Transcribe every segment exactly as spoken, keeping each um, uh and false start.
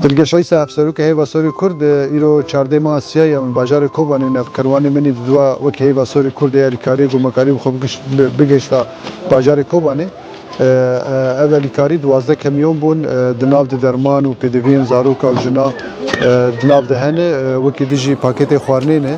Dilgeş Îsa, Hevserokê Heyva Sorê Kurd, e, îro çardeh meha siyayê ya min bajarê Kobanê, navkervanê min î diduwa wekî Heyva Sorê Kurd ê alîkariyê û gomekariyê bi xwe bigiş-, bi-, bigihişta bajarê Kobanê. E, e, ev alîkarî duwazdeh kemiyon bûn, e, di nav de derman û pêdiviyên zaroka û jina, e, di nav de hene, e, wekî dijî paketê xwarinê ne.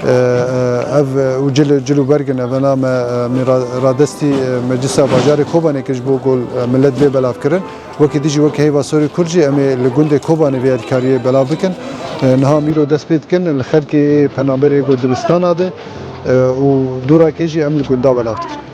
E, e, ev, e, û cil, cil û bergin evena me, e, me ra-, radestî, e, Meclisa Bajarê Kobanê kir ji bo gol, e, millet bê belavkirin. Wekî dijî wek Heyva Sorê Kurd jî em ê li gundê Kobanê vê alîkariyê belav bikin. E, niha em îro dest pê dikin li xelkê penaberê ku dibistana de, e, û dûrakê jî em li gunda belav dikin.